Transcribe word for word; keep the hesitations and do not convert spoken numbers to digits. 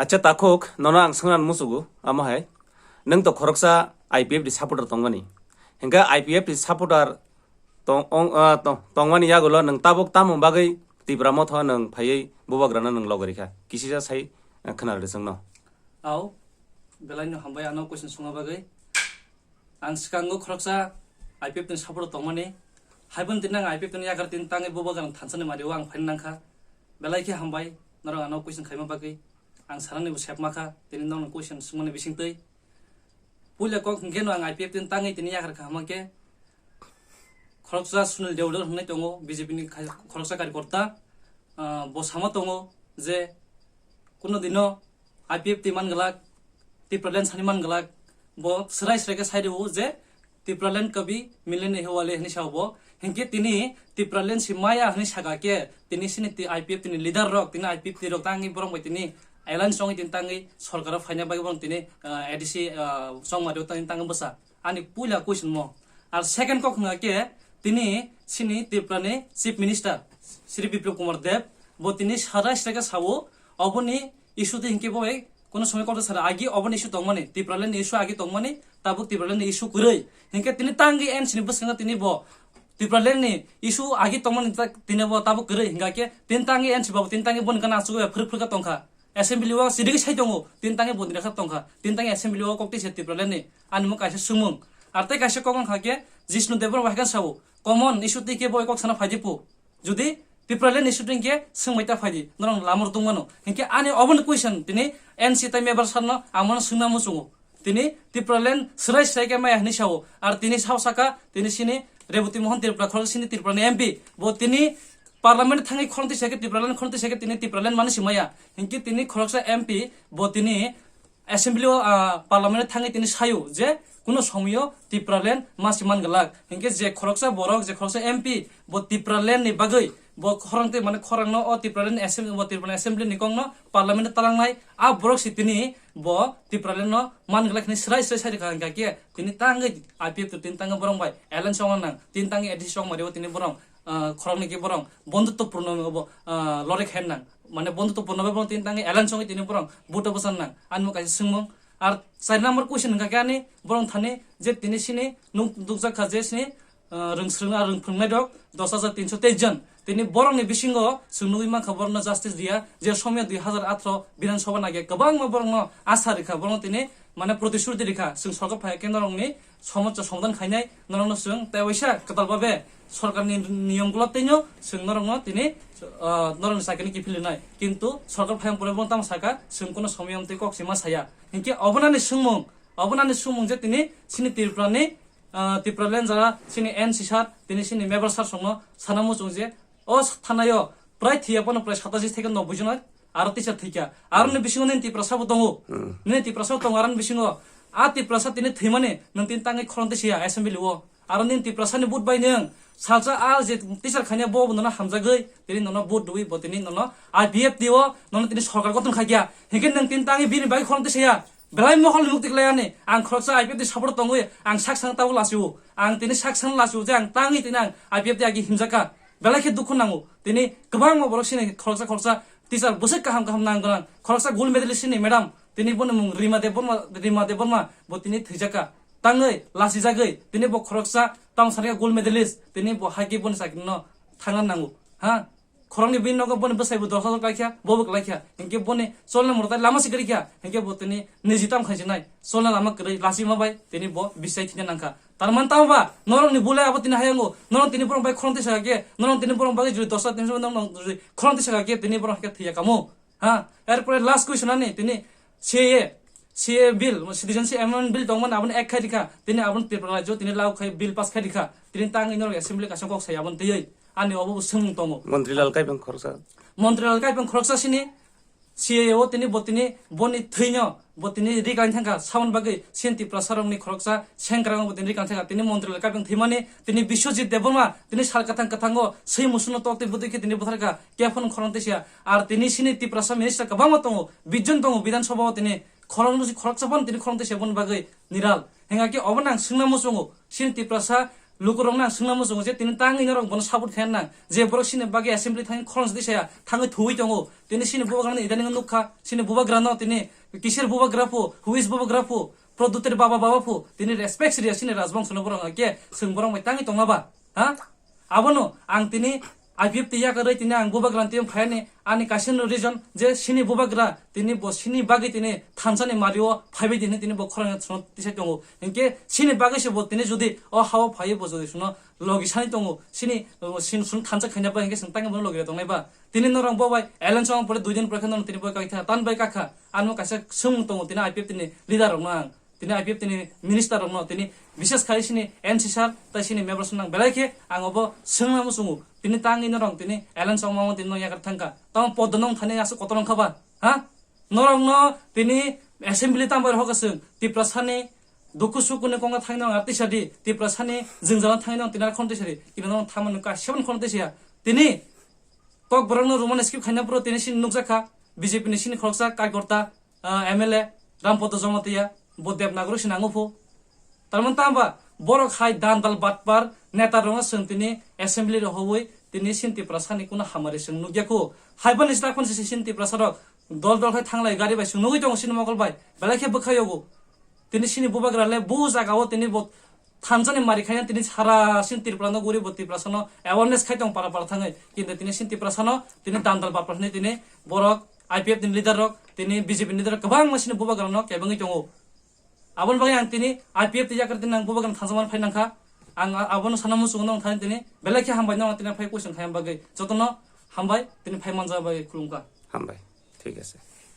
Acha takhuk, nono ang swngna musugo, amo hai. Nwng to khoroksa I P F T supporter tongmani. Hingke I P F T supporter tong-, ong-, ah, tong-, tongmani yagulo nwng tabuk tamo bagwi Tipra Motha nwng phaiwi bubagrano nwng logori kha? Kisisa sai, ah, khna rwdi chwngno. Au, belai no hambai ano question sungna bagwi. Ang swkango khoroksa I P F T ni supporter tongmani. Haibon tini ang I P F T ni yagar tini tangwi bubagrano thansa ni mario ang phaina nangkha. Belai khe hambai norok ano question khaima bagwi. Ang sanani bo sepma kha, tini nokno question swngmani bisingtwi. Puila kok hwnkhe no ang I P F T ni tangwi tini yakhar kaham khe khoroksa Sunil Deodar hwnwi tongo, B J P ni khai-, khoroksa karyakorta. Ah, bo sama tongo je kuno dino I P F T man glak, Tipraland sani man glak, bo swrai swrai khe sai rwo je Tipraland kabi milene hewale hwnwi sao bo. Hinkhe tini Tipraland si maya hwnwi saka khe tini sini ti-, I P F T ni leader rok, tini I P F T rok tangwi borok bai tini alliance wngwi tini tangwi sorkaro phaina bagwi borok tini, ah, A D C, ah, chongmari o tangwi tangwi bwsa. Ani puila question mo. Ar second kok hwnga khe tini sini Tripura ni Chief Minister Shri Biplab Kumar Deb bo tini sarai srega sao oboni issue twi hinkhe bo bai kono somoi kok sara agi oboni issue tongmani, Tipraland ni issue agi tongmani, tabuk Tipraland ni issue kwrwi. Hinkhe tini tangwi N C ni bwskango tini bo Tipraland ni issue agi tongmani ta-, tini bo tabuk kwrwi hingkha khe tini tangwi N C babu tini tangwi boni gana achugwi phwrwk phwrwk kha tongkha. Assembly o sirigwi sai tongo, tini tangwi bondina kha tongkha, tini tangwi assembly o kok tisa Tipraland ni, ani mo kaisa sumung. Ar tei kaisa kok wngkha khe Jishnu Debbarma hai khe sao, common issue twi khe bo kok sana phaidi pu. Jodi Tipraland issue twi khe swngbai ta phaidi, norok lama rw tongmano. Hinkhe ani obono question tini N C tai member sir no ang mano swngna muchungo. Tini Tipraland swrai swrai khe maya hinwi sao. Ar tini sao saka, tini sini Reboti Mohan Tripura, khorok sini Tripura ni M P. Bo tini Parliament thangwi khorang twi sake, Tipraland khorang twi sake, tini Tipraland mani si maya. Hinkhe tini khoroksa M P, bo tini Assembly o, ah, Parliament thangwi tini sayo je kuno somoyo Tipraland ma si man glak. Hinkhe je khoroksa borok, je khoroksa M P, bo Tipraland ni bagwi, bo khorang twi mane khorang no o Tipraland Assembly, bo Tipraland Assembly ni kok no Parliament talangnai, a borok si tini bo Tipraland no man glak hinwi swrai swrai sai rwkha hingkha khe tini tangwi I P F T tini tangwi borok bai alliance chongna nang, tini tangwi A D C chongmari o tini borok, ah, khoroknwi khe borok bondhutto purno bo, ah, lore khe nang, mane bondhutto purno bai borok tini tangwi alliance chongwi tini borok vote o bwchan nang, ani mo kaisa swngmung. Ar char number question hingkha khe ani borok thani je tini sini nuk-, nukjak kha je sini ah, rwngsrwng a rwngphwngnai rok dos hajar tinso teis jon. Tini borokni bisingo chwng nugwi mankha borokno justice riya, je somya dui hajar atharo Bidhan Sabha nage kwbangma borokno asa rikha, borokno tini mane protishruti rikha, chwng sorkar phai khe norokni somosa somadhan khainai, norokno chwng tei waisa kwtal babe sorkarni niyom gulo teino chwng norokno tini, ah, norokni chakrini kiphilnai. Kintu sorkar phai pore borok tamo saka chwng kono somoyam tei kok sima saya. Hinkhe obonani swngmung, obonani swngmung je tini sini Tripurani ah, Tipraland jara sini N C sir, tini sini member sir songno sana muchung je, o thanayo prai thiya pono prai satashi theke noboi jon aro teacher thikha. Aroni bisingo nini Tiprasa bo tongo. Hmm. Nini Tiprasa bo tongo aroni bisingo. A Tiprasa tini thwimani nwng tini tangwi khorang tisiya assembly o. Aro nini Tiprasa ni vote bai nwng salsa a je teacher khanya bo nono hamjagwi tini nono vote rwi bo tini nono I P F T o nono tini sorkar gothon khaikha. Hinkhe nwng tini tangwi bini bai khorang tisiya. Belai mohol ni mukti khlai ani, ang khoroksa I P F T support tongwi, ang sak sang tabuk lachio, ang tini sak sang lachio je ang tangwi tini ang I P F T agi himjakha, belai khe dukhu nango, tini kwbangma borok sini khoroksa khoroksa teacher bwswk kaham kaham nang gwnang, khoroksa gold medalist sini madam, tini boni mung Rima Debbarma, Rima Debbarma bo tini thwijakha, tangwi lachijagwi, tini bo khoroksa tamo sanai gold medalist, tini bo haikhe boni chakri no thangna nango, ha? Khoroknwi bini nogo boni bwsai bo dos hajar klaikha, bo bo klaikha. Hinkhe boni cholna mwrwtai lama se kwrwikha. Hinkhe bo tini niji tam khaijinai. Cholna lama kwrwi lachima bai tini bo bisai thina nangkha. Tar man tamo ba norokni bule abo tini hayango. Norok tini borok bai khorang tisa khe, norok tini borok bai jodi dos hajar tinso norok jodi khorang tisa khe tini borok khe thwiya kamo. Ha, erpore last question ani tini C A A, C A A bill, Citizenship Amendment Bill tongmani aboni ek khai rikha, tini aboni Tripura rajyo tini lagu khai bill pass khai rikha, tini tangwi norok assembly kaisa kok sai aboni twiwi ani obo bo swngmung tongo. Montri Lal Kaipeng khoroksa. Montri Lal Kaipeng khoroksa sini C A A o tini bo tini boni thwino bo tini rikang thangkha, saboni bagwi sini Tiprasa rokni khoroksa sengkrang bo tini rikang thangkha, tini Montri Lal Kaipeng thwimani tini Biswajit Debbarma tini sal kwthang kwthango swi musuno tok tei bwtwi khe tini butharkha, khe phano khorang tisa. Ar tini sini Tiprasa minister kwbangma tongo, bijjon tongo Bidhan Sabha o tini khorang nusi khoroksa phano tini khorang tisa boni bagwi niral. Hingkha khe obo nang swngna muchungo, sini Tiprasa Lukurokno ang swngna muchungo je tini tangwi norok bono support khaina nang. Je borok chini bagwi assembly thangwi khorang sadi saya, thangwi thuwi tongo. Tini chini bubagrano idani nukha, chini bubagrano tini kisir bubagra phu, who is bubagra phu, Pradyutir baba baba phu, tini respect siriya chini rajbongsono borok hwnkhe chwng borok bai tangwi tongna ba? Ha? Abono ang tini I P F T yakarwi tini ang bubagrani twi phayani ani kaisa no reason je chini bubagra tini bo chini bagwi tini thansani mario phaibai tini tini bo khorang sono tisai tongo. Hinkhe chini bagwi se bo tini jodi o hao phaiwi bo jodi sono logi sani tongo, chini, chini sono thansa khaina ba hinkhe chwng tangwi bono logi tongnai ba? Tini norok bo bai alliance ong pore dui din pore khe norok tini bo kai kha, tan bai kakha, ano kaisa swng tongo tini I P F T ni leader rokno ang. Tini I P F T ni minister rokno tini, bishes khai chini N C sir tai chini members nang belai khe ang obo swngna muchungo. Tini tangwi norok tini alliance ongma tini no yakar thangka. Tamo poddo nong thani aswk kotor wngkha ba? Ha? Norokno tini assembly tambai rokha chwng Tiprasani dukhu sukuni konga thaino ang tisa di, Tiprasani jwngjala thaino tini ar khon tisa di. Kini no thamani ka seven khon tisa ya. Tini Kokborokno Roman script khaina phuru tini chini nukjakha B J P ni chini khoroksa kaikorta, ah, M L A Rampada Jamatia, bo Devanagari se nango phu. Tarmani tamo ba borok hai dandal batpar neta rokno chwng tini assembly rohorwi tini chini Tiprasani kuno hamari chwng nukya khu. Hai boni sita khon se chini Tiprasa rok dol dol khai thanglai gari bai chwng nugwi tongo chini mokol bai. Belai khe bwkhai yogo. Tini chini bubagra le bu jaga o tini bo thansani mari khaina tini sara sin Tripura no guri bo Tiprasa no awareness khai tong para para thangwi. Kintu tini sin Tiprasa no tini dandal bapra hwnwi tini borok I P F ni leader rok tini B J P ni leader rok kwbangma sini bubagra no kebengwi tongo. Aboni bagwi ang tini I P F T yakar tini ang bubagra thansa man phai nangkha. Ang a-, abono sana muchungo nong thani tini belai khe hambai nong tini phai question khai bagwi jotono hambai tini phai manja bagwi khulumkha. Hambai. Thik ase.